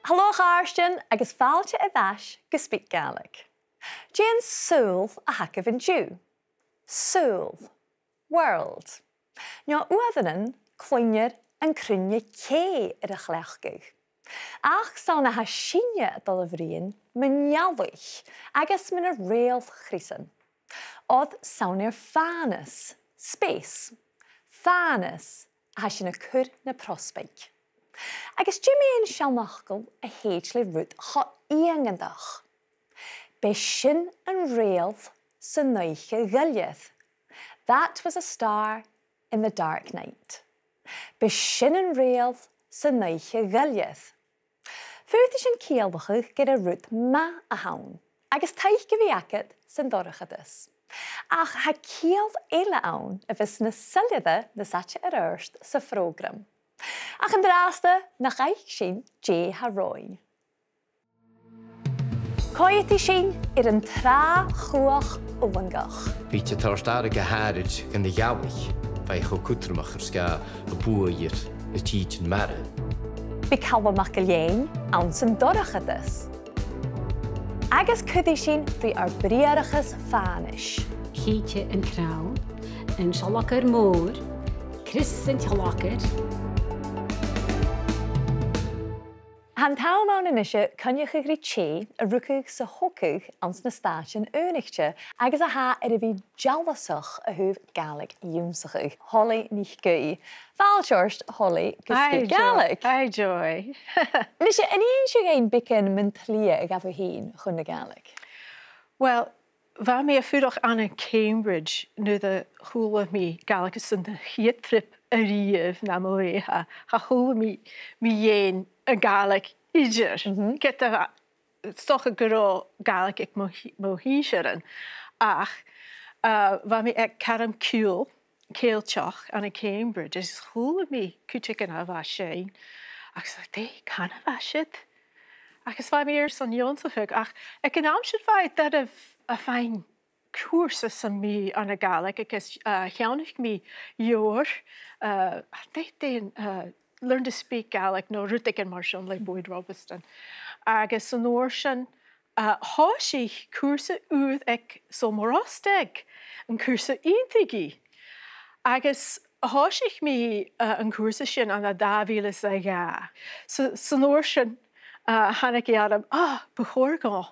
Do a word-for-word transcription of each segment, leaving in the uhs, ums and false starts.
Halò a chàirdean agus fàilte air ais gu SpeakGaelic. Dè an saoghal a th' agaibh an-diugh? Saoghal. World. No uaireannan cluinnear an cruinne-cè air a chleachdadh. Ach 's ann a tha sinne a' dol a bhruidhinn mun eallaich agus mun reul-chriosan. Oir 's ann air fànas, space, fànas, a tha sinn a' cur na prosbaig. Agus dè mu dheidhinn seanfhacal a thèid le rud cho iongantach? B' e sin an reul san oidhche ghoilear. That was a star in the dark night. B' e sin an reul san oidhche ghoilear. Faodaidh sinn ciallachadh gur e rud math a th' ann, agus taic a bhith agad san dorchadas. Ach tha ciall eile ann a bhios nas soilleire nas fhaide air adhart sa phrògram. Ach an-dràsta, nach fhaic sinn dè tha romhainn. Coimheadaidh sinn air an tràth-chumhachd fhulangach. Bidh e a' toirt aire gu h-àraid dhan a' ghealaich, bha i cho cudromach air sgàth a' bhuaidh air na tìdean mara. Bidh Calum MacIlleathain anns an dorchadas. Agus cuiridh sinn ri ar briathrachas fànais. Cìte an crann, an t-sealgair mòr, crios an t-sealgair. Tha an t-àm ann a-nise coinneachadh ri tè a rugadh 's a thogadh anns na Stàitean Aonaichte agus a tha air a bhith dealasach a thaobh Gàidhlig ionnsachadh, Holly NicAoidh. Fàilte ort, Holly, gu SpeakGaelic. Hi, Joy. A-nise, an inns thu dhuinn beagan mun t-slighe a ghabh thu fhèin chun na Gàidhlig? Well, bha mi a' fuireach ann an Cambridge nuair a chuala mi Gàidhlig airson a' chiad trip a-riamh nam bheatha. Cha chuala mi, mi fhèin a' Ghàidhlig idir. Mhm. Ged a bha, 's dòcha gun robh Gàidhlig aig mo, mo shinnsearan. Ach, uh, bha mi aig Ceathrú Ceilteach ann an Cambridge, is chuala mi cuideigin a bha sin. Agus dè, can a bha siud? Agus bha mi airson ionnsachadh, ach aig an àm sin bha e doirbh a bhith a' faighinn cùrsa sam bith ann an Gàidhlig agus, uh, cheannaich mi leabhar, uh, dè, dè, uh, Learn to Speak Gaelic no rudeigin mar sin le Boyd Robasdan. Agus an uair sin, uh, thòisich cùrsa ùr aig Sabhal Mòr Ostaig, an cùrsa Inntrigidh. Agus thòisich mi, uh, an cùrsa sin ann an dà mhìle 's a dhà. So, san uair sin, uh, thàinig e orm, ah, bu chòir dhomh,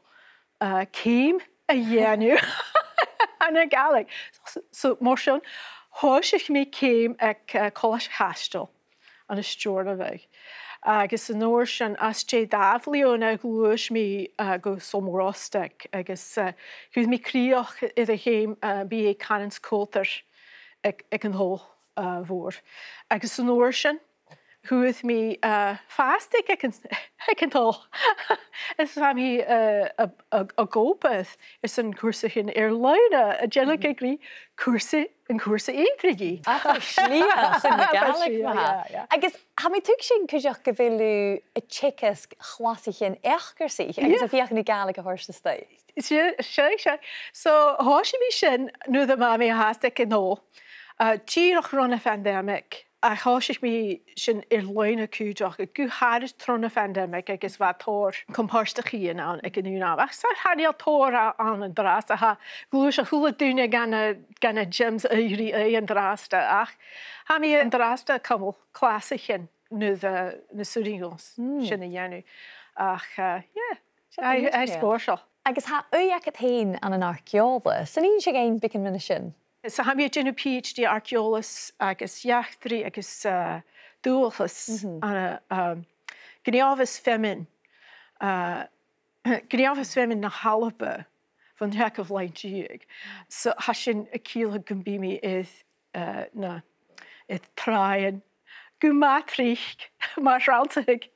uh, ceum a dhèanamh ann an Gàidhlig. So, so, mar sin, thòisich mi ceum aig, uh, Colaisde a' Chaisteil ann an Steòrnabhagh. Agus an uair sin, às dèidh dà bhliadhna, ghluais mi, uh, gu Sabhal Mòr Ostaig, agus, uh, chuir mi crìoch air a' cheum, uh, B A Cànan 's Cultar aig, aig an t-Sabhal, uh, Mhòr. Agus an uair sin, chuir mi, uh, fàstaidh aig an, aig an t-Sabhal. Is bha mi, uh, a', a', ag obair airson cùrsaichean air-loidhne, a' dèanamh ri cùrsa, an cùrsa Inntrigidh. Ach, slighe chun na Gàidhlig, yeah, yeah. Agus tha mi a' tuigsinn cuideachd gu bheil thu a' teagasg chlasaichean eacarsaich agus a' feuchainn ri Gàidhlig a thoirt a-steach. Seadh, seadh, seadh. So, thòisich mi sin nuair a bha mi fhathast aig an t-Sabhal, uh, dìreach ron a' phandemic. Ach thòisich mi sin air-loidhne cuideachd, gu h-àraid tron a' phandemic agus bha tòrr com-pàirtichean ann aig an aon àm. Ach 's e, chan eil tòrr a-, ann an-dràsta, tha, ghluais a h-uile duine gu na, gu na gyms aghaidh ri aghaidh an-dràsta, ach tha mi an-dràsta a' cumail clasaichean nuair a, nuair as urrainn dhomh sin a dhèanamh. Ach, uh, yeah, aye, aye, spòrsail. Agus tha ùidh agad fhèin ann an arc-eòlas. An inns thu dhuinn beagan mu dheidhinn sin? So tha mi a' dèanamh P H D arc-eòlas agus eachdraidh agus, uh, dualchas ann an, um, gnìomhas feamainn, uh, gnìomhas feamainn na h-Alba bhon t-seachdamh linn deug. So tha sin a' ciallachadh gum bi mi air, uh, na, air tràighean gu math tric, mar a tha mi a' smaoineachadh.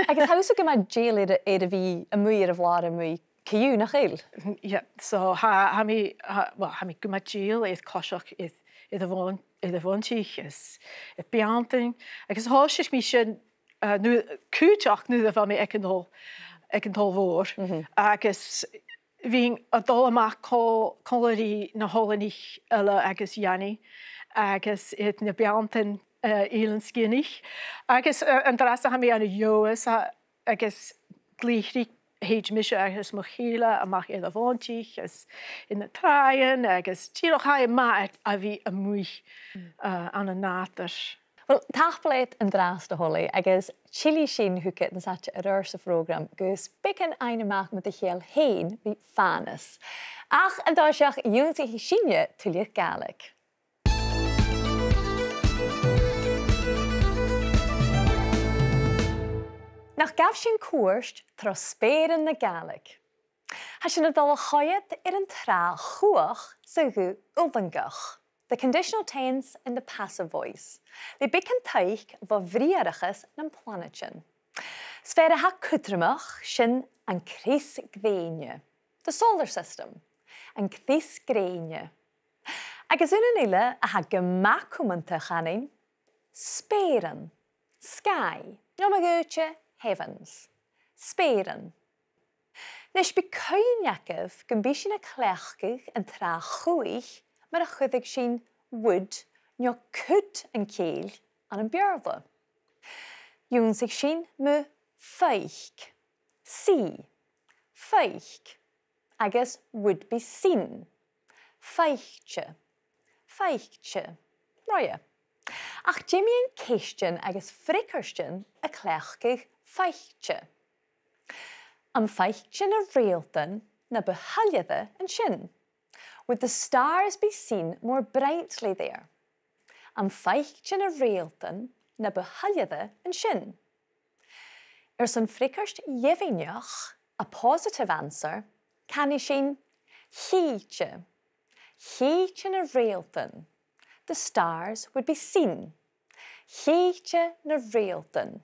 Agus tha thusa gu math dèidheil air, air a bhith a-muigh air a' bhlàr a-muigh co-dhiù, nach eil? Yeah, so tha, tha mi, tha, well, tha mi gu math dèidheil air coiseachd air, air a' bhon-, air a' bhonntich is air beanntan. Agus thòisich mi sin, uh, nuair, cuideachd nuair a bha mi aig an t-Sabhal, aig an t-Sabhal Mhòr. Mhm. Agus bhithinn a' dol a-mach co-, còmhla ri na h-oileanaich eile agus Yanni, agus air na beanntan, uh, Eilean Sgitheanaich. Agus, uh, an-dràsta tha mi ann an Leòdhas, a-, agus glè thric thèid mise agus mo chèile a-mach air a' mhòintich is air na tràighean agus dìreach tha e math a bhith a-muigh, eh, ann an nàdar. Uill, tapadh leat an-dràsta, a Holly, agus tillidh sinn thugad nas fhaide air adhart sa phrògram gus beagan fhaighinn a-mach mu do cheangal fhèin ri fànas. Ach an toiseach, dh'ionnsaich sinne tuilleadh Gàidhlig. Nach gabh sinn cuairt tro speuran na Gàidhlig? Tha sinn a' dol a choimhead air an tràth chumhach sa ghuth fhulangach, the conditional tense and the passive voice, le beagan taic bho bhriathrachas nam planaidean. 'S fear a tha cudromach, sin an creas-grèine, the solar system, an creas-grèine. Agus aonan eile a tha gu math cumanta, chanainn, speuran, sky, no ma dh'fhaodte, heavens. Speuran. A-nis, bidh cuimhne agaibh gum bi sinn a' cleachdadh an tràth chumhach mar a chuireadh sinn would no could an cèill ann am Beurla. Dh'ionnsaich sinn mu faic, see, faic, agus would be seen, faighte, faighte. Roimhe. Ach dè mu dheidhinn ceistean agus freagairtean a chleachdadh faicte? Am faic sinn na reultan na bu shoilleire an sin? Would the stars be seen more brightly there? Am faic sinn na reultan na bu shoilleire an sin? Airson freagairt dheimhinn, a positive answer, canaidh sinn chèilidh. Chèilidh na reultan. The stars would be seen. Chèilidh na reultan.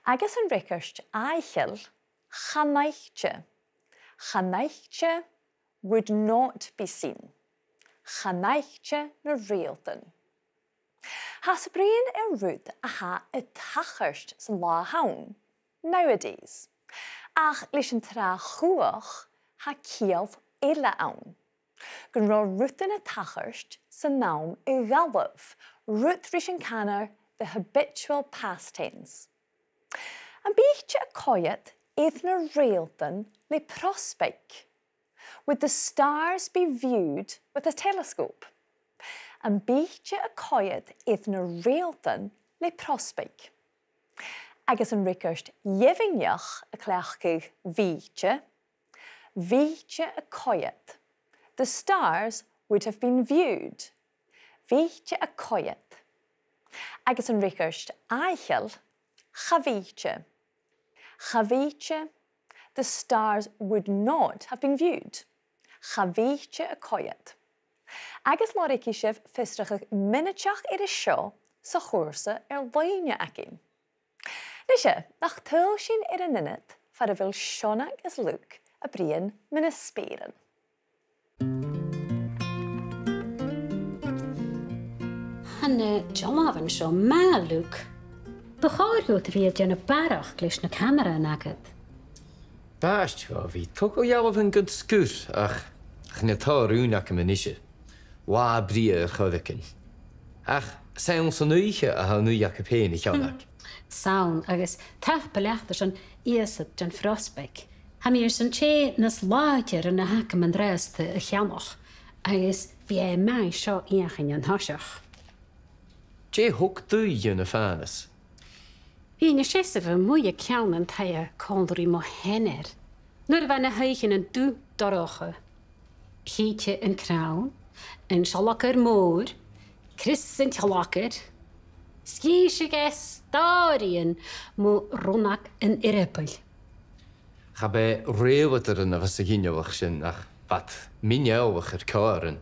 Agus an fhreagairt fhaiceall, chan fhaic. Chan fhaic would not be seen. Chan fhaic na reultan. Tha sinn a' bruidhinn air rud a tha a' tachairt san latha an-diugh, nowadays. Ach leis an tràth chumhach, tha ciall eile ann. Gun robh rudan a' tachairt san àm a dh'fhalbh, rud ris an canar the habitual past tense. Am biodh tu a' coimhead air na reultan le prosbaig? Would the stars be viewed with a telescope? Am biodh tu a' coimhead air na reultan le prosbaig? Agus an fhreagairt dheimhinn a chleachdadh, bhiodh tu, bhiodh tu a' coimhead. The stars would have been viewed. Bhiodh tu a' coimhead. Agus an fhreagairt fhaiceall, cha bhiodh tu. Cha bhiodh tu. The stars would not have been viewed. Cha bhiodh tu a' coimhead. Agus lorgaidh sibh fiosrachadh mionaideach air a seo sa chùrsa air-loidhne againn. Nise, nach tadhail sinn air an ionad far a bheil Seonag is Luke a' bruidhinn mu na speuran? Tha na dealbhan seo math, Luke. Bu chòir dhut a bhith a' dèanamh barrachd leis na camaraidhean agad. Bàs, tha, bha mi a' togail dhealbhan gun sgur, ach, ach chan eil tòrr ùine agam a-nise. Latha brèagha air choreigin. Ach 's ann san oidhche a tha an ùidh agad fhèin, a Sheonag. 'S ann, agus tapadh leat airson iasad den phrosbaig. Tha mi airson tè nas làidire na th' agam an-dràsta a cheannach, agus bidh e math seo fheuchainn an toiseach. Dè thog dhuibh dhan a' fànas? Bhithinn a' seasamh a-muigh aig ceann an taighe còmhla ri mo sheanair, nuair a bha na h-oidhcheannan dubh dorcha. Chì thu an crann, an sealgair mòr, crios an t-sealgair. 'S dh'innis e stòiridhean mu rionnag an earbaill. Cha b' e reultairean a bha sa ghinealach sin, ach bha iad mion-eòlach air comharran.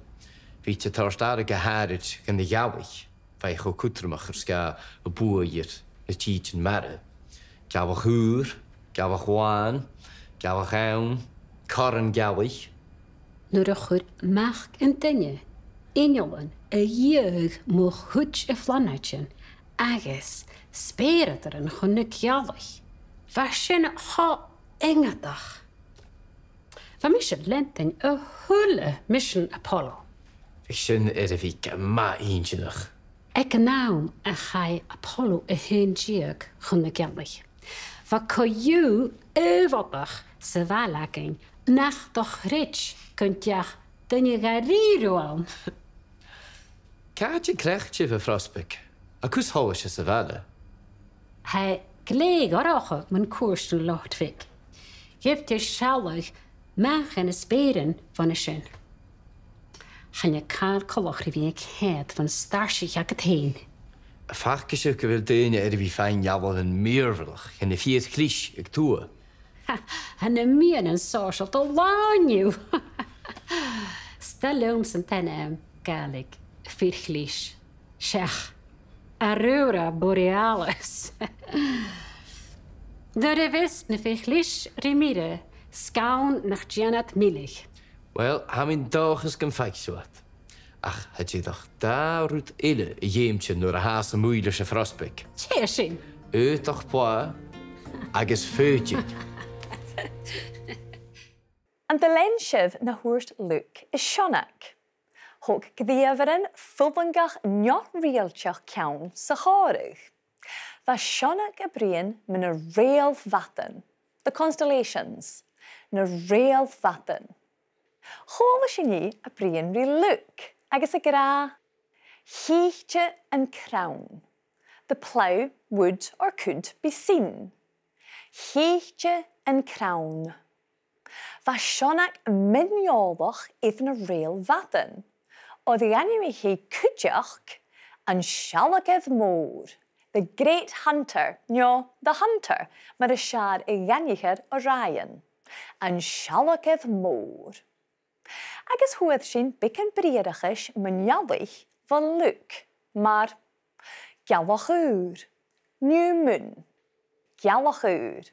Bhiodh iad a' toirt aire gu h-àraid dhan a' ghealaich, bha e cho cudromach air sgàth a' bhuaidh air na tìdean mara. Gealach ùr, gealach làn, gealach ann, corran gealaich. Nuair a chuir mac an duine innealan a dhìochuimhneachadh mu chuid a' phlanaidean agus speuradairean chun na gealaich, bha sin cho iongantach. Bha mise a' leantainn a h-uile misean Apollo. Bha sin air a bhith gu math inntinneach. Aig an àm a chaidh Apollo a h-aon deug chun na gealaich, Bha co-dhiù aobhadach sa bhaile againn nach do chreid gun deach duine dha-rìribh ann. Càit an creach sibh a' Phrosbaig? Agus cò às a tha sibh? Tha e glè dhorcha mun cuairt an Loch Bheag. Gheibh sibh sealladh math dha na speuran bhon a sin. Chan eil càil coltach ri bhith a' coimhead bhon starsaich agad fhèin. Am faca sibh gu bheil daoine air a bhith a' faighinn dealbhan mìorbhaileach dhen fhìor chlis aig tuath? Tha na meadhanan sòisealta làn dhiubh. 'S toil leamsa an t-ainm Gàidhlig, fìor chlis. Seadh, aurora borealis. Nuair a bhios na fir chlis ri mire, 's gann nach dèan iad milleadh. Uill, tha mi an dòchas gum faic sibh iad. Ach tha dìreach dà rud eile a dh'fheumas sibh nuair a thèid sibh a-muigh leis a' Phrosbaig. Dè sin? Aodach blàth agus faotainn. An do lean sibh na thuirt Luke is Seonag? Thog gnìomhairean fulangach neo-riaghailteach ceann sa chòmhradh. Bha Seonag a' bruidhinn mu na reul-mhadanan, the constellations, na reul-mhadanan. Chuala sinn i a' bruidhinn ri Luke agus ag ràdh, "Chì thu an crann." The plough would or could be seen. Chì thu an crann. Bha Seonag mion-eòlach air na reul-mhadanan, oir dh'ainmich i cuideachd an Sealgair Mòr, the Great Hunter, no the Hunter, mar as fheàrr a dh'aithnichear Orion, an Sealgair Mòr. Agus fhuair sinn beagan briathrachais mun ealaich bho Luke, mar Gealach Ùr, New Moon, Gealach Ùr.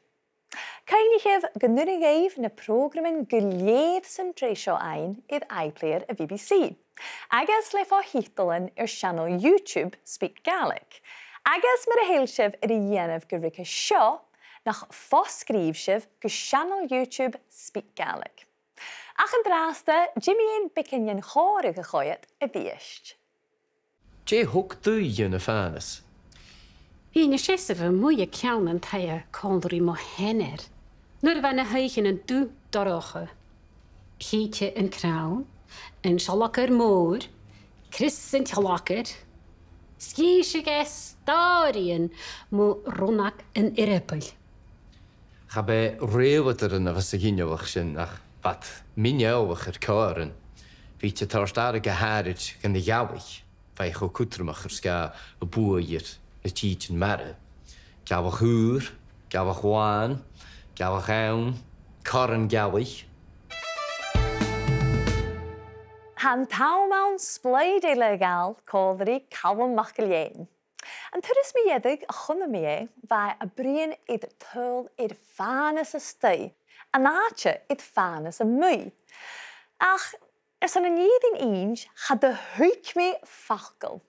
Cuimhnichibh gun urrainn dhuibh na prògraman gu lèir san t-sreath seo fhaighinn air iPlayer a' B B C, agus le fo-thiotalan air seanail YouTube SpeakGaelic. Agus mura h-eil sibh air a dhèanamh gu ruige seo, nach fo-sgrìobh sibh gu seanail YouTube SpeakGaelic. Ach an-dràsta, dè mu dheidhinn beagan den chòmhradh a choimhead a-rithist. Dè thog daoine na fànas? Bhithinn a' seasamh a-muigh aig ceann an taighe còmhla ri mo sheanair, nuair a bha na h-oidhcheannan dubh dorcha. Chì thu an crann, an Sealgair Mòr, crios an t-sealgair, 's dh'innseadh e stòiridhean mu ronnag an earbaill. Cha b' e reultachd a bh' anns a' ghinealach sin ach bha iad mion-eòlach air comharran. Bhiodh iad a' toirt aire gu h-àraid dhan a' ghealaich, bha e cho cudromach air sgàth a' bhuaidh air na tìdean mara. Gealach ùr, gealach làn, gealach ann, corran gealaich. Tha an t-àm ann splaoid eile a ghabhail còmhla ri Calum MacIlleathain. An turas mu dheireadh a chunnaic mi e, bha e a' bruidhinn air tadhal air fànas a-staigh, an àite air fànas a-muigh. Ach airson an fhìrinn innse, cha do thuig mi facal.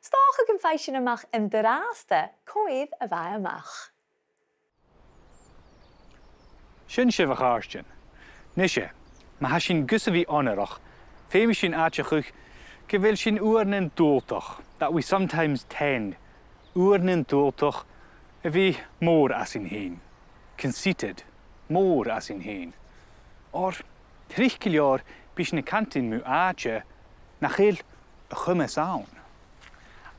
'S dòcha gum faigh sinn a-mach an-dràsta cò iad a bha a-mach. Sin sibh, a chàirdean. Nise, ma tha sinn gus a bhith onarach, feumaidh sinn aideachadh gu bheil sinn uaireannan dualtach, that we sometimes tend, uaireannan dualtach a bhith mòr às an sin fhèin, conceited, mòr às an sin fhèin. Oir tric gu leòr bidh sinn a' cantainn mu àite nach eil a chumas ann.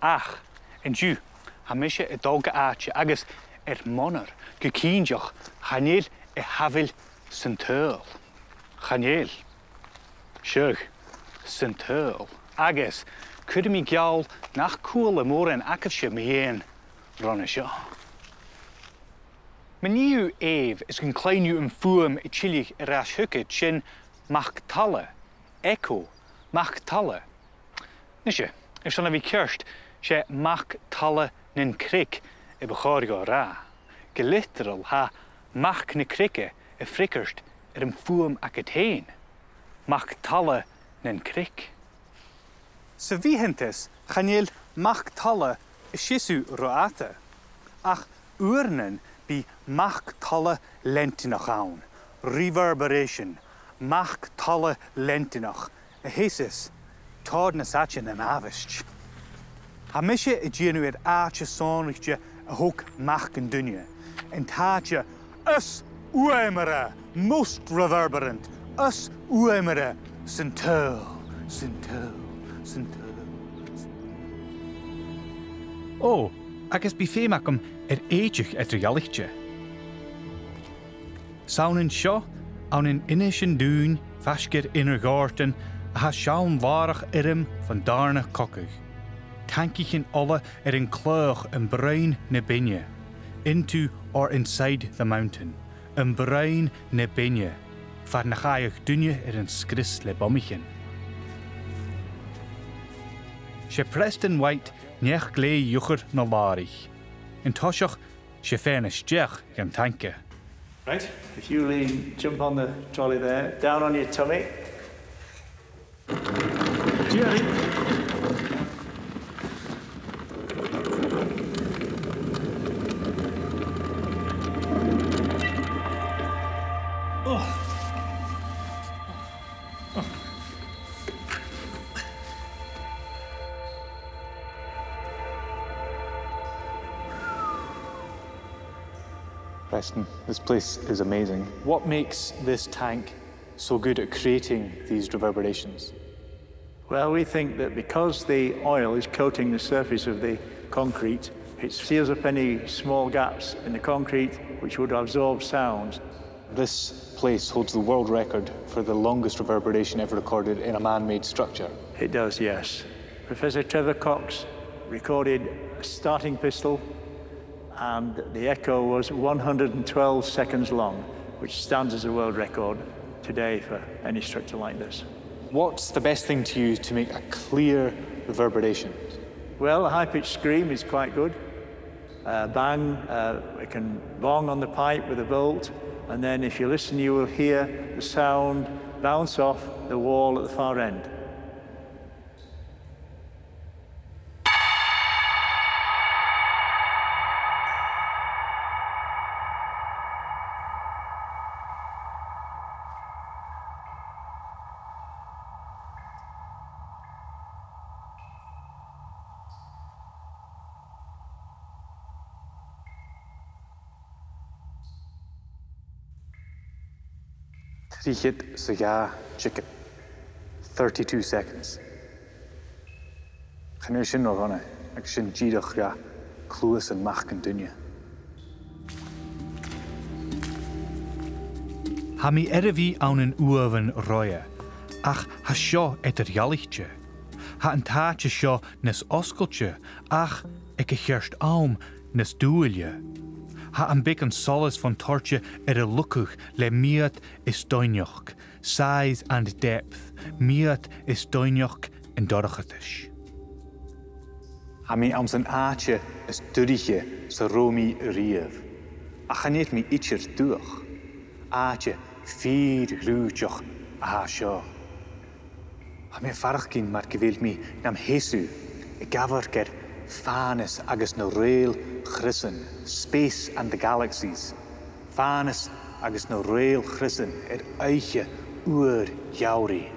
Ach an-diugh, tha mise a' dol gu àite agus air m' onair gu cinnteach chan eil a shamhail san t-saoghal. Chan eil. Seadh, san t-saoghal. Agus cuiridh mi geall nach cuala mòran agaibhse mu dheidhinn roimhe seo. Ma nì thu èigh is gun cluinn thu am fuaim a' tilleadh air ais thugad, sin mac-talla, echo, mac-talla. Nise, airson a bhith ceart, 's e mac-talla nan creag a bu chòir dhomh a ràdh. Gu literal, tha mac na creige a' freagairt air am fuaim agad fhèin, mac-talla nan creag. Sa bhith-, sa bhith-, chan eil mac-talla a' seasamh ro fhada, ach uaireannan bidh mac-talla leantainneach ann, reverberation, mac-talla leantainneach, a sheasas tòrr nas fhaide na àbhaist. Tha mise a' dèanamh air àite sònraichte a thog mac an duine, An t-àite as fhuaimeara, most reverberant, as fhuaimeara san t-saoghal, san t-saoghal, san t-saoghal. Ò, agus bidh feum agam air èideadh eadar-dhealaichte. 'S ann an seo, ann an Innis an Dùin, faisg air Inbhir Ghòrdan, a tha seann làrach-fhoirm bhon dàrna cogadh. Tancaichean ola air an claoch am broinn na beinne, into or inside the mountain, am broinn na beinne, far nach fhaigheadh duine air an sgrios le bumaichean. 'S e Preston White neach-glèidhidh iuchair na làraich. An toiseach, 's e faighinn a-steach dhan tanca. Right, if you lean, jump on the trolley there, down on your tummy. Jerry. Oh. Preston, this place is amazing. What makes this tank so good at creating these reverberations? Well, we think that because the oil is coating the surface of the concrete, it seals up any small gaps in the concrete which would absorb sound. This place holds the world record for the longest reverberation ever recorded in a man-made structure. It does, yes. Professor Trevor Cox recorded a starting pistol, and the echo was one hundred and twelve seconds long, which stands as a world record today for any structure like this. What's the best thing to use to make a clear reverberation? Well, a high-pitched scream is quite good. Uh, bang, uh, it can bong on the pipe with a bolt, and then if you listen, you will hear the sound bounce off the wall at the far end. Trithead 's a dhà second. Thirty-two seconds. Chan eil sin ro dhona, agus sin dìreach dha cluasan mac an duine. Tha mi air a bhith ann an uamhan roimhe, ach tha seo eadar-dhealaichte. Tha an t-àite seo nas fhosgailte, ach aig a' cheart àm nas dùbhaile. Tha am beagan solas fon toirte air a luchd le meud is doimhneachd, size and depth, meud is doimhneachd an dorchadais. Tha mi anns an àite as duirche 's a robh mi a-riamh, ach chan eil mi idir dubhach. Àite fìor ghnùiteach a tha seo. Tha mi a' faireachdainn mar gu bheil mi nam sheasamh ag amharc air fànas agus na reul-chriosan, space and the galaxies. Fànas agus na reul-chriosan air oidhche fhuar gheamhraidh.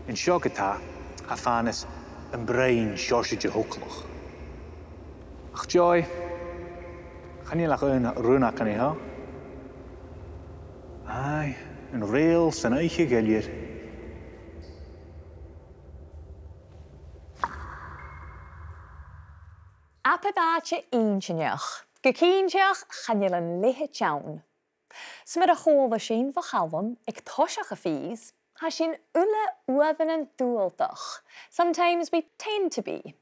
An seo ge-tà, tha fànas am broinn seòrsa de thogalach. Ach Joy, chan eil ach aon rùn againn an seo. Aidh, an reul san oidhche ghoirid. Abair àite inntinneach. Gu cinnteach, chan eil an leithid ann. 'S mar a chuala sinn bho Chaluim aig toiseach a' phìos, tha sinn uile uamhanan dualtach. Sometimes we tend to be.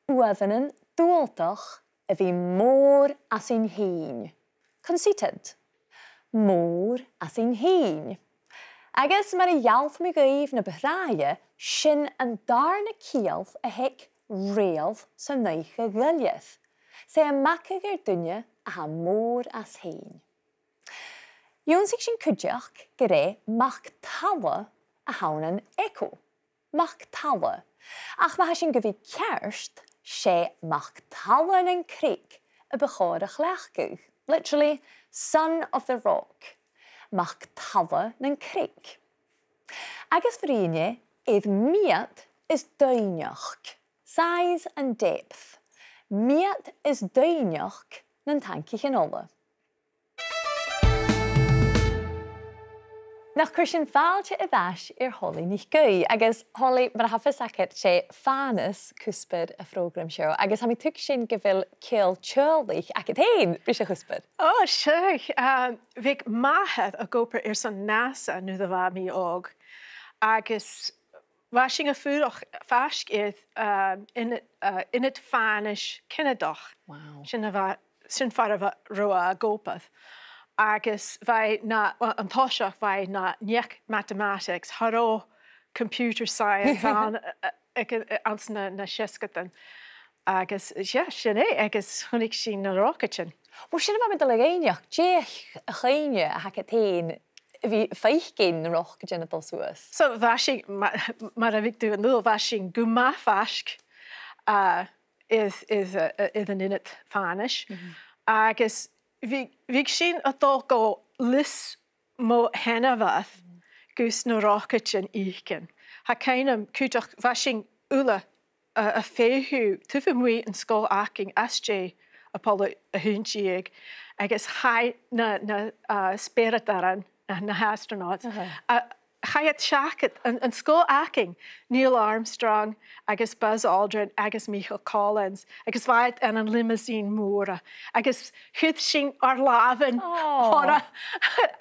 Uamhanan dualtach a bhith mòr asainn fhèin. Conceited. Mòr asainn fhèin. Agus mar a gheall mi dhuibh na bu tràithe, sin an dàrna ciall a th' aig reul san oidhche ghoirid. 'S e a' magadh air duine a tha mòr às fhèin. Dh'ionnsaich sinn cuideachd gur e mac-talla a th' ann an echo. Mac-talla. Ach ma tha sinn gu bhith ceart, 's e mac-talla nan creag a bu chòir a chleachdadh. Literally, son of the rock. Mac-talla nan creag. Agus bhruidhinn e air meud is doimhneachd. Size and depth. Meud is doimhneachd nan tancaichean ola. Nach cuir sinn fàilte air ais air Holly NicAoidh, agus Holly, mar a tha fios agad, 's e fànas cuspair a' phrògraim seo, agus tha mi a' tuigsinn gu bheil ceangal teaghlaich agad fhèin ris a' chuspair. Ò, seadh, um, bha m' athair ag obair airson NASA nuair a bha mi òg, agus bha sinn a' fuireach faisg air, um, ionad, uh, ionad fànais Ceanadach. Wow. Sin a bha, sin far a bha, robh e ag obair. Agus bha e na, well, an toiseach bha e na neach mathematics, cha robh computer science ann, uh, uh, aig, uh, anns na, na seasgadan. Agus, yeah, sin e, agus chunnaic sinn na rocaidean. Well, sin a bha mi a' dol a dh'fhaighneachd, dè a' chuimhne a th' agad fhèin a bhith a' faicinn na rocaidean a' dol suas. So, bha sinn, ma-, mar a bhiodh tu an dùil, bha sinn gu math faisg, uh, air, air, uh, air an ionad fànais. Mhm. Agus bha, bha sinn a' dol gu lios mo sheanmhair gus na rocaidean fhaicinn. Tha cuimhn' agam cuideachd, bha sinn uile a, a' feitheamh taobh a-muigh an sgoil againn às dèidh Apollo a h-aon deug, agus chaidh na, na, uh, speuradaran, na, na h-astronauts, aha, a, chaidh iad seachad an, an sgoil againn, Neil Armstrong agus Buzz Aldrin agus Michael Collins, agus bha iad ann an limousine mòr, agus chuir sinn ar làmhan, ò, orra,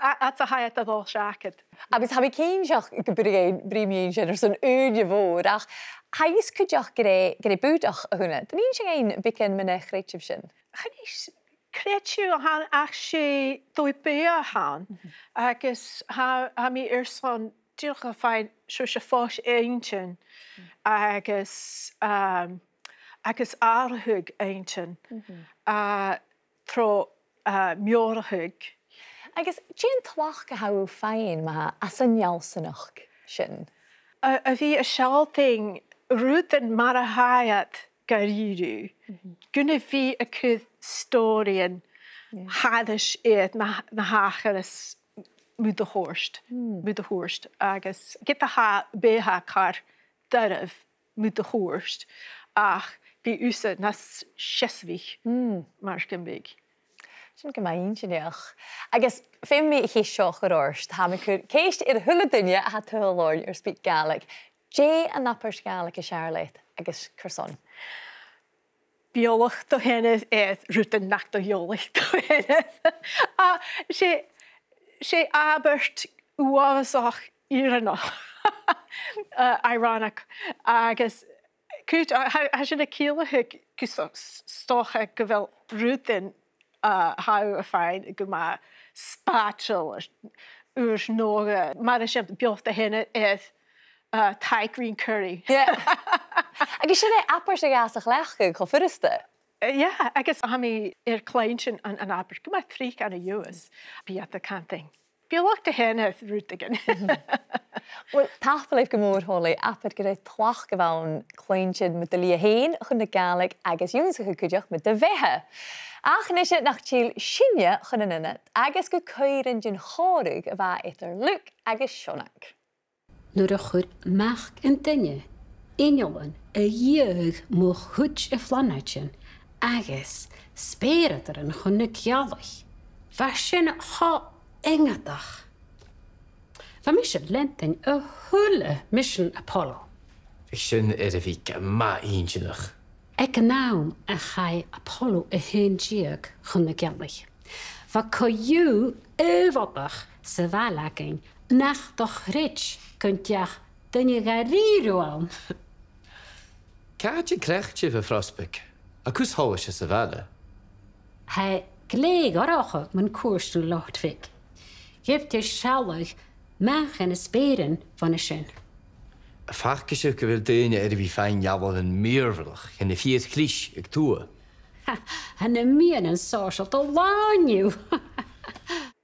a, a, a chaidh iad a dhol seachad. Agus tha mi cinnteach gum bruidhinn, bruidhinn sinn airson ùine mhòr, ach tha fhios cuideachd gur e, gur e Bùdach a th' annad. An inns thu dhuinn beagan mun a' chreideamh sin? Chan e creideamh a th' ann ach 's e dòigh-beatha a th' ann. Mhm. Agus tha, tha mi airson dìreach a' faighinn seòrsa fois-inntinn, mhm, agus, um, agus atharrachadh inntinn, mhm, uh, tro, uh, meòrachadh. Agus dè an tlachd a tha thu a' faighinn ma-thà às an fheallsanachd sin? A, a bhith a' sealltainn rudan mar a tha iad dha-rìribh, mhm, gun a bhith a' cur stòiridhean, yeah, thairis air na, na thachras mu do chuairt, mm, mu do chuairt, agus ged a tha beatha car doirbh mu do chuairt, ach bidh thusa nas seasmhach, mm, mar gum biodh. Sin gu math inntinneach. Agus feumaidh mi a' cheist seo a chur ort, tha mi a' cur ceist air a h-uile duine a tha a' tadhal oirnn air SpeakGaelic. Dè an abairt Ghàidhlig as fheàrr leat agus carson? Beòlach do sheanair air rudan nach do bheòlaich do sheanair. A, 's e, 's e abairt uabhasach fhìrinneach, uh, ironic, agus cuid, uh, tha, tha sin a' ciallachadh gu s-, s-, 's dòcha gu bheil rudan, uh, a tha thu a' faighinn gu math spaideil, ùr no, uh, mar eisimpleir, beòlach do sheanair air, uh, Thai green curry. Yeah. Agus sin e abairt a ghabhas a chleachdadh cho furasta. Uh, yeah, agus tha mi air cluinntinn an, an abairt gu math tric ann an Leòdhas. Bidh iad a' cantainn, beòlach do sheanair air rudeigin. Uill, tapadh leibh gu mòr, Holly, abair gur e tlachd a bh' ann cluinntinn mu do shlighe fhèin chun na Gàidhlig agus ionnsachadh cuideachd mu do bheatha. Ach a-nise nach till sinne chun an ionaid agus gu caoraich den chòmhradh a bha eadar Luke agus Seonag. Nuair a chuir Mac an Duine innealan a dhìochuimhneachadh mu chuid de phlanaidean agus speuradaran chun na gealaich, bha sin cho iongantach. Bha mise a' leantainn a h-uile misean Apollo. Bha sin air a bhith gu math inntinneach. Aig an àm a chaidh Apollo a h-aon deug chun na gealaich, bha co-dhiù uabhasach sa bhaile againn nach do chreid gun deach duine dha-rìribh ann. Càit an creach sibh a' phrosbaig? An cus sholais anns a' bhaile? Tha e glè dhorcha mun cuairt an Loch Bheag. Gheibh thu sealladh mach air na speuran bhon a sin. Am faca sibh gu bheil daoine air a bhith a' faighinn dealbhan mìorbhaileach dhen fhìor chlis aig tuath? Tha na meadhanan sòisealta làn dhiubh.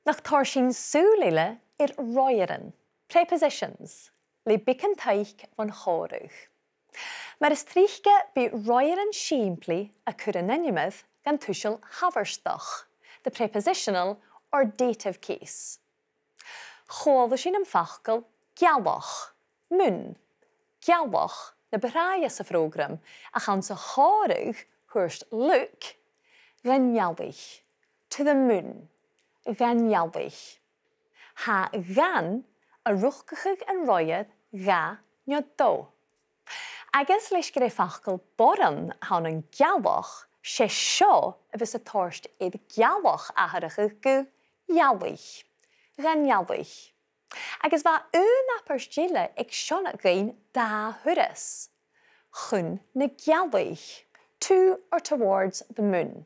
Nach toir sinn sùil eile air roimhearan, prepositions, le beagan taic bhon chòmhradh. Mar as trice bidh roimhearan sìmplidh a' cur an ainmear dhan tuiseal thabhartach, the prepositional or dative case. Chuala sinn am facal gealach, moon, gealach na bu tràithe sa phrògram, ach anns a' chòmhradh thuirt Luke, dhan ghealaich, to the moon, dhan ghealaich. Tha dhan A' riochdachadh an roimhear, dhà no dó. Agus leis gur e facal boireann a th' ann an gealach, 's e seo a bhios a' toirt air gealach atharrachadh gu ghealaich, dhan ghealaich. Agus bha aon abairt eile aig Seonag dhuinn dà thuras. Chun na gealaich, to or towards the moon.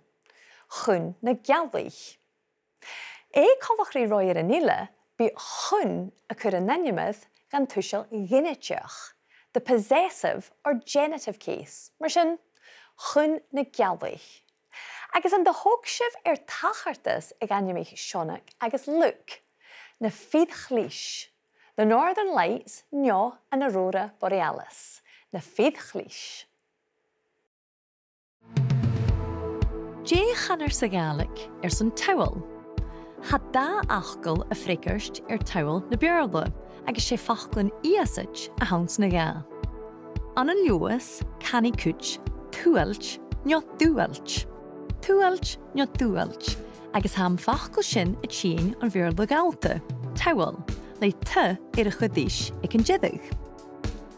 Chun na gealaich. Aig coltach ri roimhearan eile, bidh chun a' cur an ainmear dhan tuiseal ginideach, the possessive or genitive case, mar sin, chun na gealaich. Agus an do thog sibh air tachartas aig ainmean Seonag agus Luke, na fir chlis, the Northern Lights no an Aurora Borealis, na fir chlis. Dè chanar sa Ghàidhlig airson toll? Tha dà fhacal a' freagairt air toll na Beurla, agus 's e faclan Ìosaid a th' anns na dhà. Ann an Leòdhas, canaidh cuid tuailt no dubhailt. Tuailt no dubhailt, agus tha am facal sin a' tighinn on Bheurla Ghallta, toll, le t air a' chuid aig an deireadh.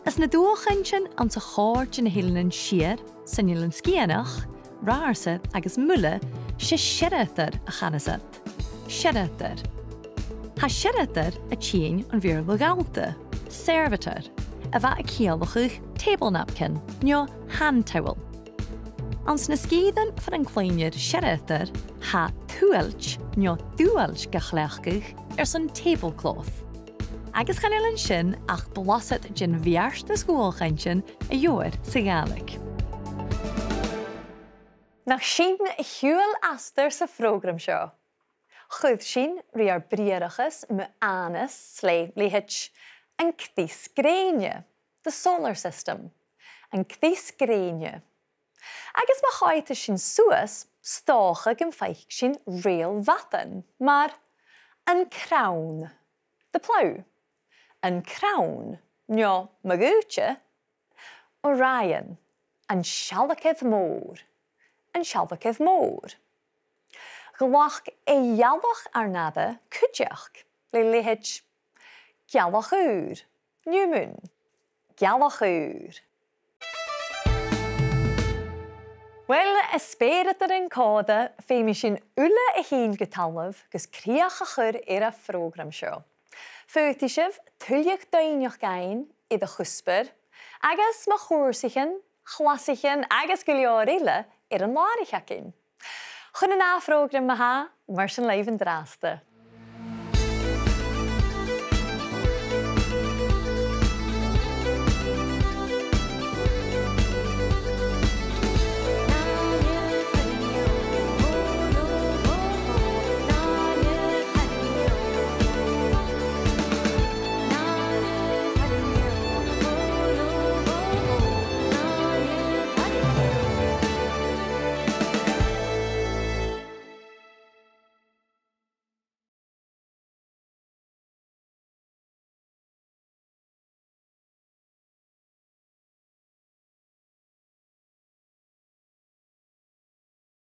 Anns na dualchainntean anns a' chòrr de na h-Eileanan Siar, san Eilean Sgitheanach, Ratharsair agus Muile, 's e seirbheadair a chanas iad. Seirbheadair. Tha seirbheadair a' tighinn on Bheurla Ghallta, servitor, a bha a' ciallachadh table napkin no hand towel. Anns na sgìrean far an cluinnear seirbheadair, tha tuailt no dubhailt ga chleachdadh airson tablecloth. Agus chan eil an sin ach blasad den bheartas dhualchainntean a gheibhear sa Ghàidhlig. Nach sinn a shiubhail astar sa phrògram seo? Chuir sinn ri ar briathrachas mu fhànas le leithid an crios grèine, the solar system, an crios grèine. Agus ma choimheadas sinn suas, 's dòcha gum faic sinn reul-mhadainn, mar an crann, the plough, an crann, no ma dh'fhaodte, Orion, an sealgair mòr, an sealgair mòr. Ghlac e eallach ar n-aire cuideachd, le leithid gealach ùr, new moon, gealach ùr. Uill, a speuradairean còmhla, feumaidh sinn uile a thighinn gu talamh gus crìoch a chur air a' phrògram seo. Faodaidh sibh tuilleadh doimhneachd fhaighinn air a' chuspair, agus mu chùrsaichean, chlasaichean agus gu leòr eile air an làrach againn. Chun an ath phrògram ma-thà, mar sin leibh an-dràsta.